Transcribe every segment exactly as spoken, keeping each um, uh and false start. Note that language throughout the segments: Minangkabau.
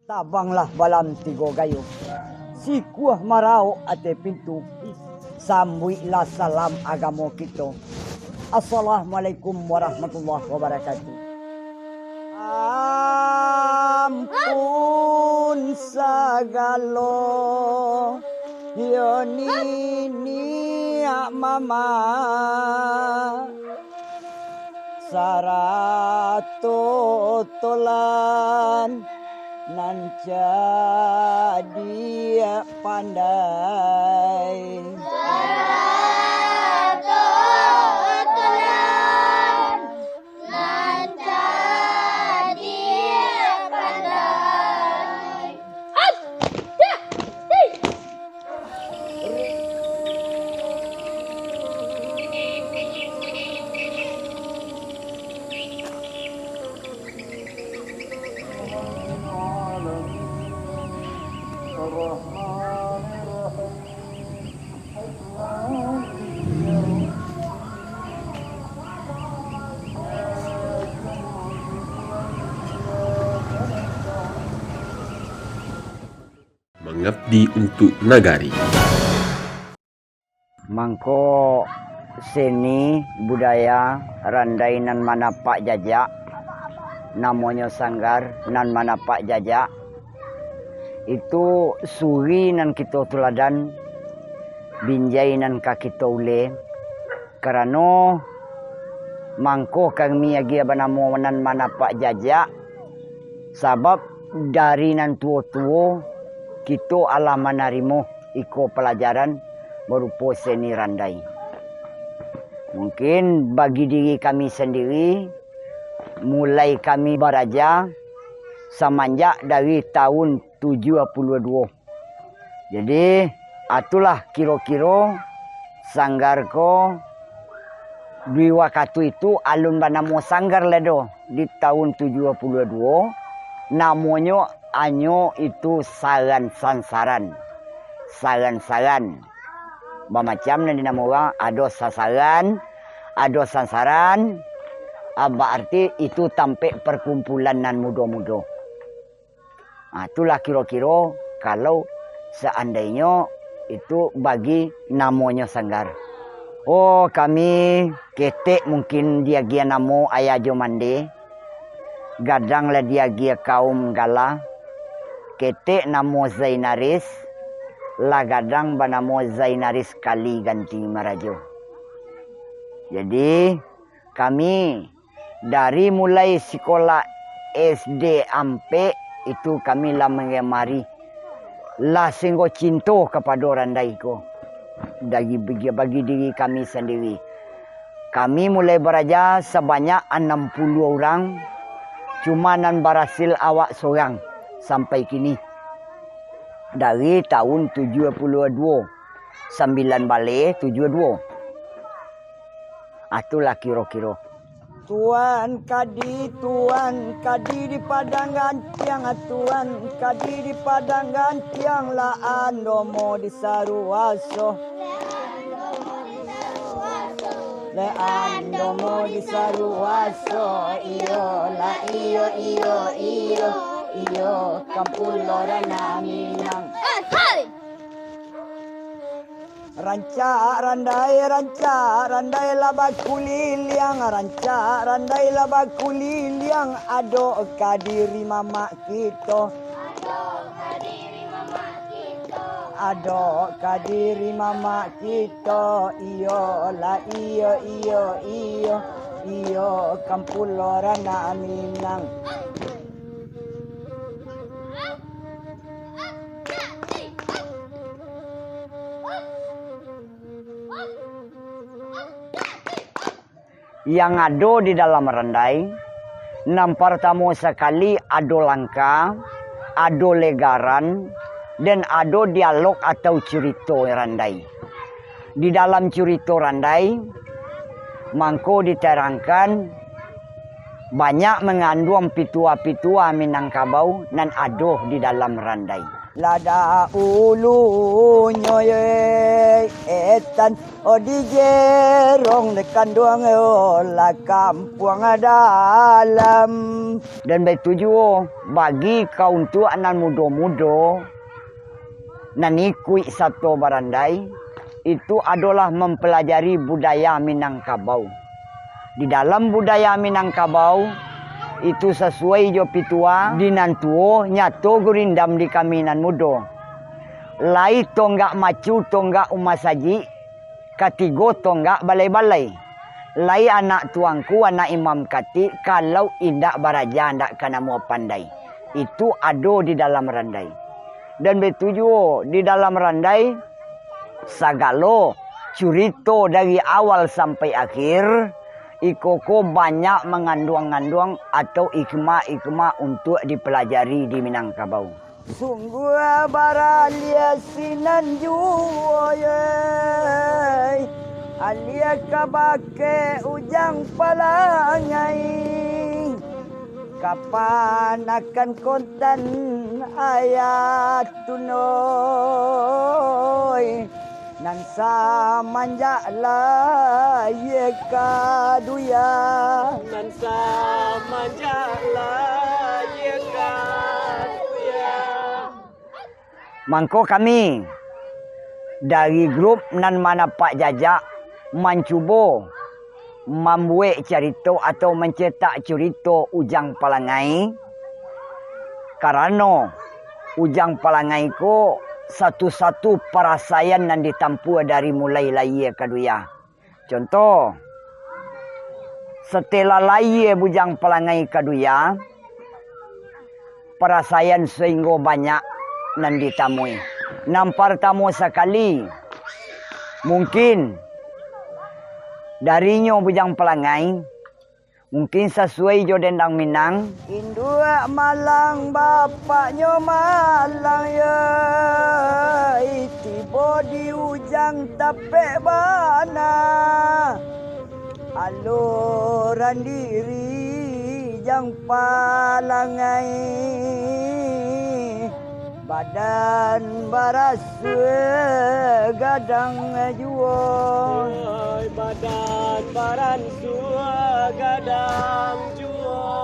Tabanglah balam tigo gayuang, sikuah maraok ateh pintu, sambuiklah salam agamo kito. Assalamualaikum warahmatullahi wabarakatuh. Ampun sagalo, yo niniak mamak, sarato tolan nan cadiak pandai. Sarato tolan nan cadiak pandai. Mangabdi untuak nagari. Mangko seni budaya randai nan manapak jajak, namonyo sanggar nan manapak jajak, itu suri nan kito tuladan, binjai nan ka kito ule, karano mangko kami agiah banamo nan manapak jajak, sabab dari nan tuo-tuo kito alah manarimo iko palajaran barupo seni randai. Mungkin bagi diri kami sandiri, mulai kami baraja samanjak dari tahun tujuah puluah duo. Jadi, itulah kiro-kiro sanggar ko di wakatu itu alun banamo sanggar lai doh. Di tahun tujuah puluah duo, namonyo hanyo itu saran-sansaran. Saran-saran. Bamacam nan dinamo urang, ado sasaran, ado sansaran, ah, baarti itu tampek parkumpulan nan mudo-mudo. Ah, itulah kiro-kiro kalau saandainyo itu bagi namonyo sanggar. Oh, kami ketek mungkin diagiah namo Ayah Jo Mande, gadang lah diagiah kaum Gala, ketek namo Zainaris, lah gadang banamo Zainaris Kali Ganti Marajo. Jadi, kami dari mulai sikolah S D ampek itu kami lah mangemari, lah sungguah cinto kapado randai ko. Dari bagi, bagi diri kami sandiri. Kami mulai baraja sabanyak anam puluah urang, cuma nan barasil awak sorang sampai kini. Dari tahun tujuah puluah duo, sambilan baleh tujuah duo. Ah, itulah kiro-kiro. Tuan Kadi, Tuan Kadi di Padang Gantiang, Tuan Kadi di Padang Gantiang, lah andomo di Saruaso. Lah andomo di Saruaso, iyo lah iyo, iyo, iyo, iyo, kampulo Ranah Minang. Rancak randai, rancak randai lah bakuliliang, rancak randai lah bakuliliang, ado ka diri mamak kito. Ado ka diri mamak kito, iyo lah iyo, iyo, iyo, iyo, kampulo Ranah Minang. Yang ado di dalam randai, nan partamo sakali ado langka, ado legaran, dan ado dialog atau curito randai. Di dalam curito randai, mangko diterangkan banyak manganduang pituah-pituah Minangkabau nan ado di dalam randai. Lah dahulunyo ye, Etan, oh, di jerong di kanduang, oh, lah kampuang dalam. Dan baitu juo bagi ka untuak nan mudo-mudo, nan ikuik sato barandai, itu adolah mampalajari budaya Minangkabau. Di dalam budaya Minangkabau, itu sasuai jo pitua di nan tuo, nyato gurindam di kami nan mudo. Lai tonggak macu, tonggak umah sajik, katigo tonggak balai-balai. Lai anak tuangku, anak imam katik, kalau indak baraja, ndak ka namuah pandai. Itu ado di dalam randai. Dan baitu juo di dalam randai, sagalo curito dari awal sampai akhir, iko ko banyak manganduang-nganduang atau hikmah-hikmah untuak dipelajari di Minangkabau. Sungguah baraliah sinan juo, yoi, aliah kabake Ujang Palangai. Kapanakan kontan ayah tunoi, nan samanjak lahia ka dunia. Nan samanjak lahia ka dunia. Mangko kami dari grup nan manapak jajak mancubo mambuek carito atau mancetak curito Ujang Palangai, karano Ujang Palangai ko satu-satu parasaian nan ditampuah dari mulai lahia ka dunia. Contoh, setelah lahia Bujang Palangai ka dunia, parasaian sainggo banyak nan ditamui. Nan partamo sakali, mungkin darinyo Bujang Palangai, mungkin sasuai jo dendang Minang. Induak malang, bapaknyo malang, yoi, tibo di Ujang tapek bana. Aluran diri Jang Palangai, badan barasua gadang juo. Oi, badan baransua gadang juo.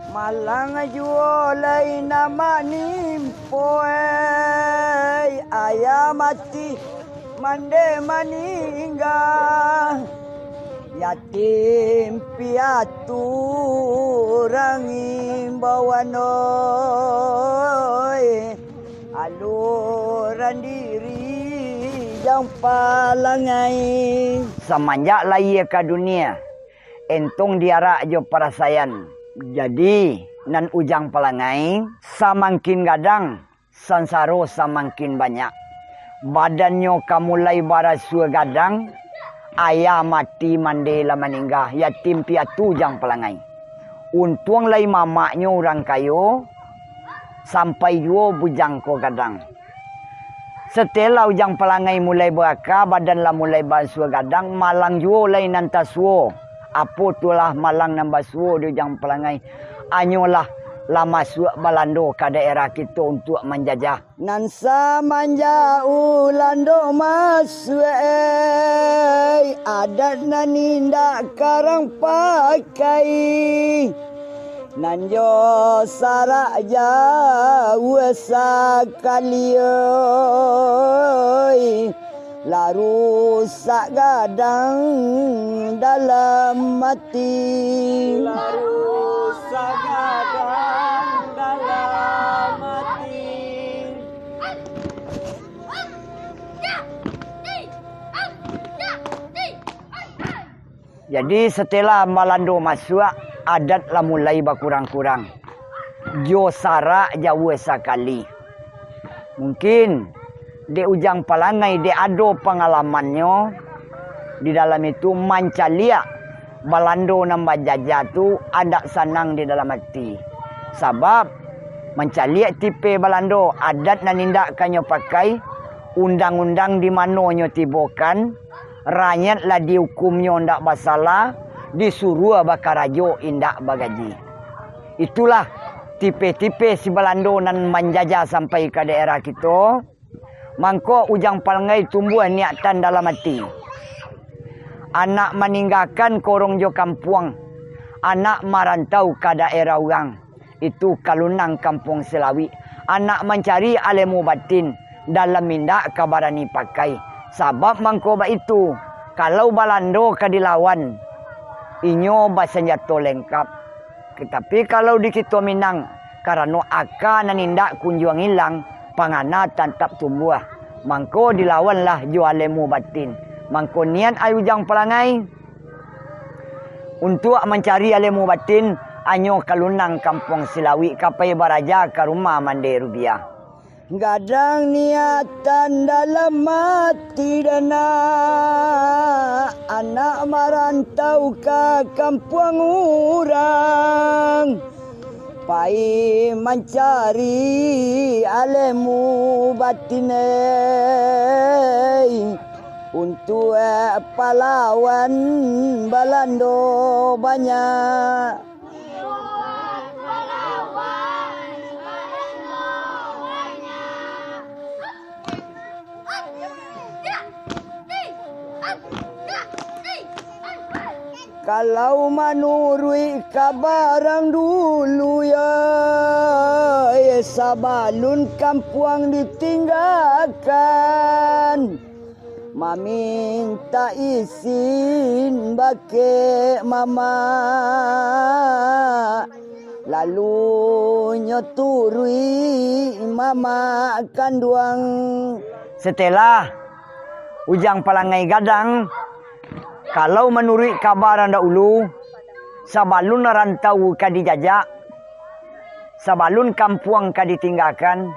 Malang juo lai nan manimpo, ai, ayah mati, mande maningga. Yatim piatu urang imbauan, oi. Aluran diri Jang Palangai. Samanjak lahia ka dunia, entong diarak jo parasaian. Jadi, nan Ujang Palangai, samangkin gadang, sansaro samangkin banyak. Badannyo ka mulai barasua gadang, ayah mati mande lah maningga, yatim piatu Ujang Palangai. Untuang lai mamaknyo urang kayo, sampai juo bujang ko gadang. Setelah Ujang Palangai mulai baaka, badan lah mulai barasua gadang, malang juo lai nan tasuo. Apo tu lah malang nan basuo di Ujang Palangai? Hanyolah lah masuak Balando ka daerah kito untuak manjajah. Nan samanjak Ulando masuak, ei, adat nan indak karang pakai, nan jo sarak jauah sakali, oi. Lah rusak gadang dalam ati. Lah rusak gadang dalam ati. Jadi, setelah Balando masuak, adat lah mulai bakurang-kurang. Jo sarak jauah sakali. Mungkin, dek Ujang Palangai, dek ado pangalamannyo di dalam itu, mancaliak Balando nan bajajah tu, indak sanang di dalam ati. Sabab, mancaliak tipeh Balando, adat nan indak kanyo pakai, undang-undang di mano nyo tibokan, rakyat lah diukumnyo indak basalah, disuruah bakarajo indak bagaji. Itulah tipeh-tipeh si Balando nan manjajah sampai ka daerah kito. Mangko Ujang Palangai tumbuah niatan dalam ati, anak maninggakan korong jo kampuang, anak marantau ka daerah urang, itu ka lunang Kampuang Silawik, anak mancari alemu batin, dalam indak ka barani pakai. Sabab mangko baitu, kalau Balando ka dilawan, inyo basanjato lengkap. Tapi kalau di kito Minang, karano aka nan indak kunjuang ilang, pangana tantap tumbuah, mangko dilawanlah jo alemu batin. Mangko niat ai Ujang Palangai untuak mancari alemu batin, anyo ka lunang Kampuang Silawik, ka pai baraja ka rumah Mandeh Rubiah. Gadang niatan dalam ati dana, anak marantau ka kampuang urang, pai mancari alemu batin, untuak palawan Balando banyak. Kalau manuruik kaba urang dulu, yo, sabalun kampuang ditinggakan, mamintak isin bakeh mamak, lalu nyo turuik mamak kanduang. Satelah Ujang Palangai gadang, kalau manuruik kaba nan dahulu, sabalun rantau ka dijajak, sabalun kampuang ka ditinggakan,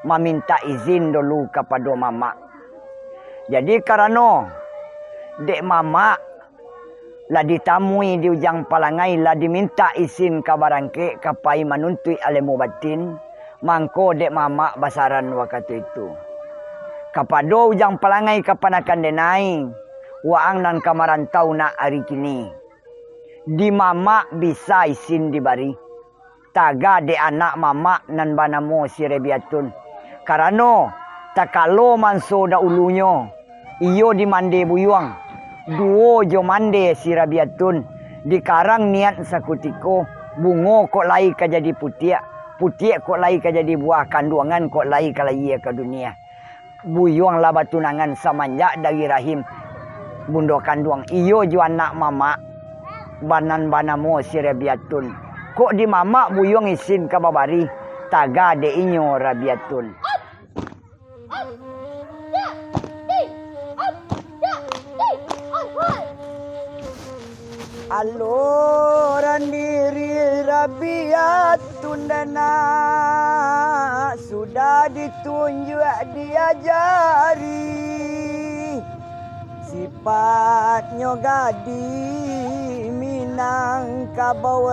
mamintak izin dulu kapado mamak. Jadi, karano dek mamak lah ditamui di Ujang Palangai, lah dimintak isin ka barangkek ka pai manuntuik alemu batin, mangko dek mamak basaran wakatu itu kapado Ujang Palangai, kapanakan denai, waang nan ka marantau nak ari kini, di mamak bisa isin dibari. Taga dek anak mamak nan banamo si Rabiatun. Karano, takalo manso dahulunyo, iyo di Mandeh Buyuang, duo jo mandeh si Rabiatun, dikarang niat sakutiko, bungo kok lai ka jadi putiak, putiak kok lai ka jadi buah, kanduangan kok lai ka layie ka dunia. Buyuang lah batunangan samanjak dari rahim bundo kanduang iyo jo anak mamak, banan banamo si Rabiatun. Kok di mamak Buyuang isin ka babari, taga dek inyo Rabiatun. Aloran diri Rabiatun dana, sudah ditunjuak diajari, sipatnyo gadih Minangkabau,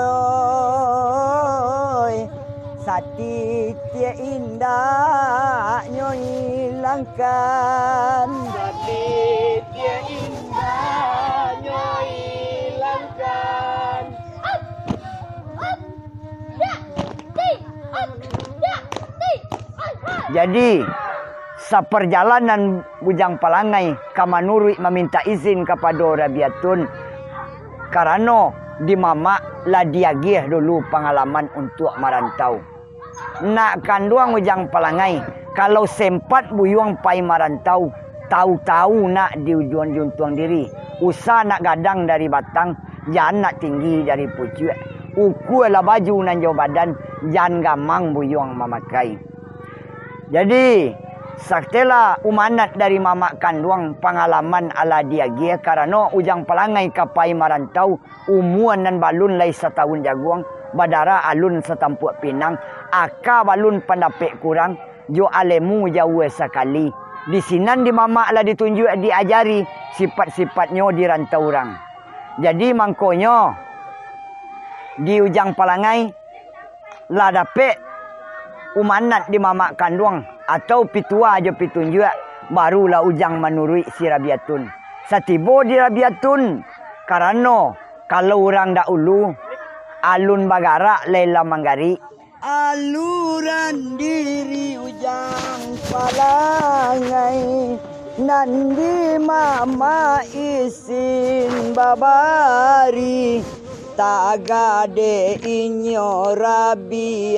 satitiak indak nyo ilangkan. Satitiak indak nyo ilangkan. Jadi, saparjalanan Bujang Palangai ka manuruik mamintak izin kapado Rabiatun, karano di mamak lah diagiah dulu pangalaman untuak marantau. Nak kanduang Ujang Palangai, kalau sempat Buyuang pai marantau, tau-tau nak di ujuang juntuang diri, usah nak gadang dari batang, jan nak tinggi dari pucuak, ukualah baju nan jo badan, jan gamang Buyuang mamakai. Jadi, saktelah umanat dari mamak kanduang, pangalaman alah diagiah, karano Ujang Palangai ka pai marantau, umua nan balun lai satahun jaguang, badarah alun satampuak pinang, aka balun pandapek kurang, jo alemu jauah sakali. Di sinan di mamak lah ditunjuak, diajari sipat-sipatnyo di rantau urang. Jadi mangkonyo, di Ujang Palangai, lah dapek umanat di mamak kanduang, atau pituah jo pitunjuak, barulah Ujang manuruik si Rabiatun. Satibo di Rabiatun, karano kalau urang dahulu, Alun bagarak lai lah manggarik. Aluran diri Ujang Palangai, nan di mama isin babari, tagade inyo Rabiatun,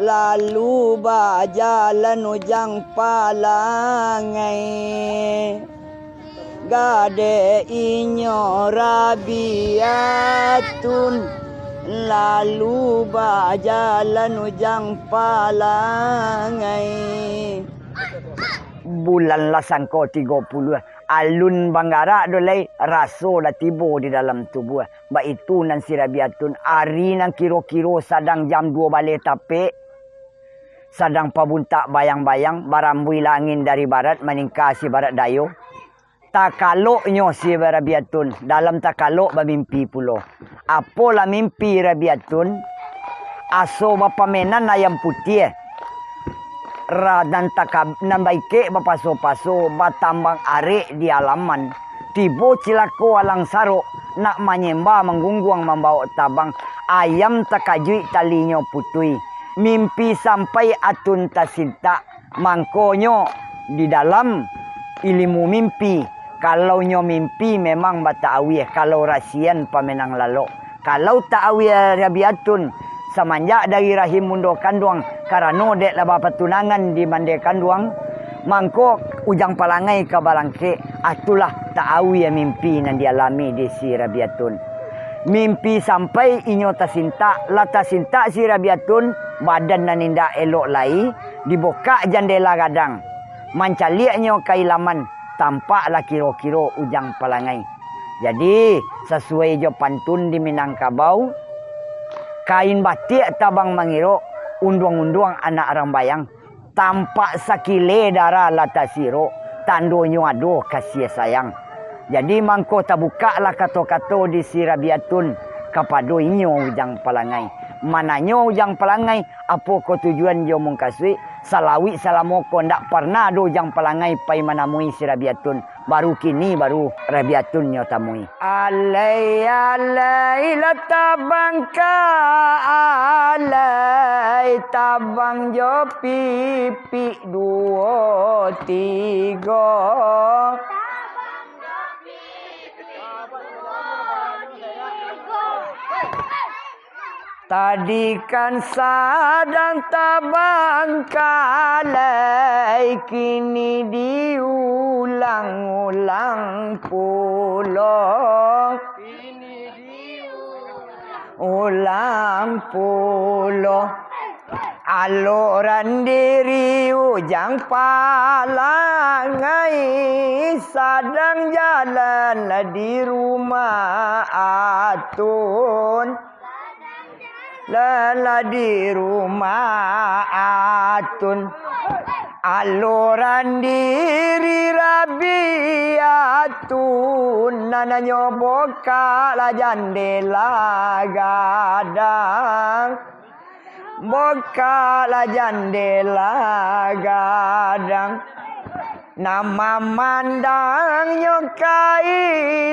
lalu bajalan Ujang Palangai. Gade inyo Rabiatun, lalu bajalan Ujang Palangai. Bulan lah sangko tigo puluah, alun banggarak do lai, raso lah tibo di dalam tubuah. Baitu nan si Rabiatun, ari nan kiro-kiro sadang jam duo baleh tapek, sadang pabuntak bayang-bayang, barambuilah angin dari barat, maningka si barat dayo. Takaloknyo si Rabiatun, dalam takalok bamimpi pulo. Apolah mimpi Rabiatun, aso bapamenan ayam putiah, ra-, nan taka-, nan baikek bapaso-paso, batambang arek di alaman. Tibo cilako alang sarok, nak manyemba manggungguang mambawok tabang, ayam takajuik talinyo putui. Mimpi sampai atun tasintak, mangkonyo di dalam ilimu mimpi, kalau nyo mimpi memang bataawiah, kalau rasian pamenang lalok. Kalau taawiah Rabiatun, samanjak dari rahim bundo kanduang, karano dek lah bapatunangan di mande kanduang, mangko Ujang Palangai ka balangkek, ah, tulah taawiah mimpi nan dialami di si Rabiatun. Mimpi sampai inyo tasintak, lah tasintak si Rabiatun, badan nan indak elok lai, dibukak jandela gadang, mancaliaknyo ka ilaman, tampaklah kiro-kiro Ujang Palangai. Jadi, sasuai jo pantun di Minangkabau, kain batiak tabang mangirok, unduang-unduang anak rambayang. Tampak sakileh darah lah tasirok, tandonyo ado kasiah sayang. Jadi mangko tabukaklah kato-kato di si Rabiatun kapado inyo Ujang Palangai. Mananyo Ujang Palangai, apo ko tujuan jo mungkasuik, salawik salamo ko ndak parnah doh Ujang Palangai pai manamui si Rabiatun. Baru kini, baru Rabiatun nyo tamui. Alai, alai, lah tabang ka alai, tabang jo pipik duo tigo. Tadi kan sadang tabang ka alai, kini diulang-ulang pulo. Ulang pulo. Aloran diri Ujang Palangai, sadang jalan lah di rumah atun. Lah, lah di rumah atun. Aloran diri Rabiatun, nananyo bukaklah jandela gadang. Bukaklah jandela gadang. Nan mamandangnyo ka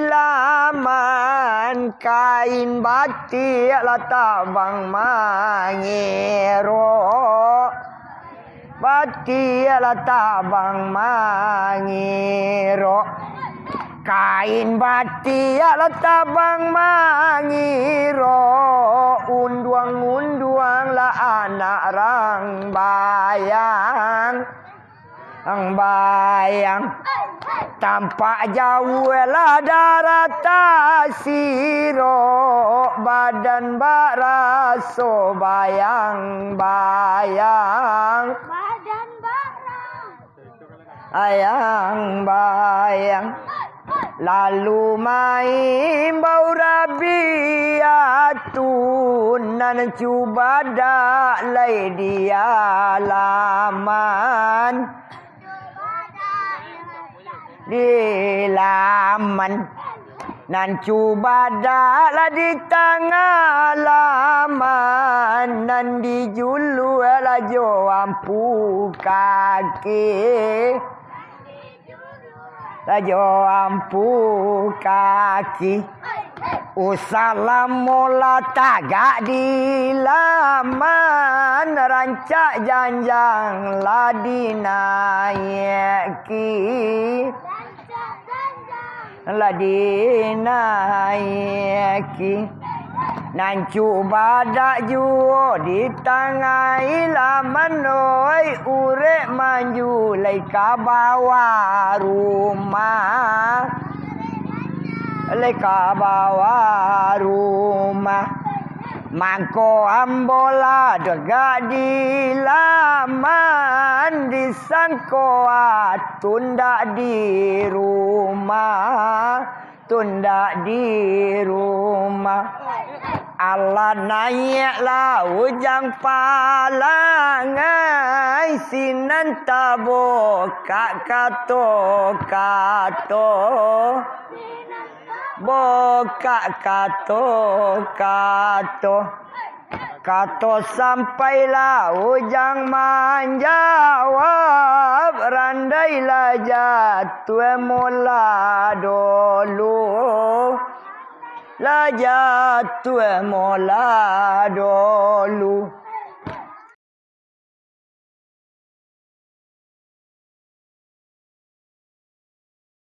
ilaman, kain batiak lah tabang mangirok. Batiak lah tabang mangirok. Kain batiak lah tabang mangirok. Unduang-unduang lah anak rang bayang. Ang bayang. Tampak jauah lah darah tasirok, badan bak raso bayang-bayang. Badan bak raso. Bayang-bayang. Lalu maimbau Rabiatun, nan cubadak lai di alaman. Di laman. Nan cubadak lah di tangah laman, nan dijuluak lah jo ampu kaki. Lah jo ampu kaki. Usah lamo lah tagak di laman, rancak janjang lah dinaiki. Lah dinaiki. Nan cubadak juo di tangah laman, oi, urek manjulai ka bawah rumah. Lai ka bawah rumah. Mangko ambo lah tagak di laman, disangko atun dak di rumah, tun dak di rumah. Alah naiak lah ujang palang ai, sinan tabukak kato-kato. Bukak kato-kato. Kato sampai lah ujang manjawab, randai lah jatuah mola dolu. Lah jatuah mola dolu.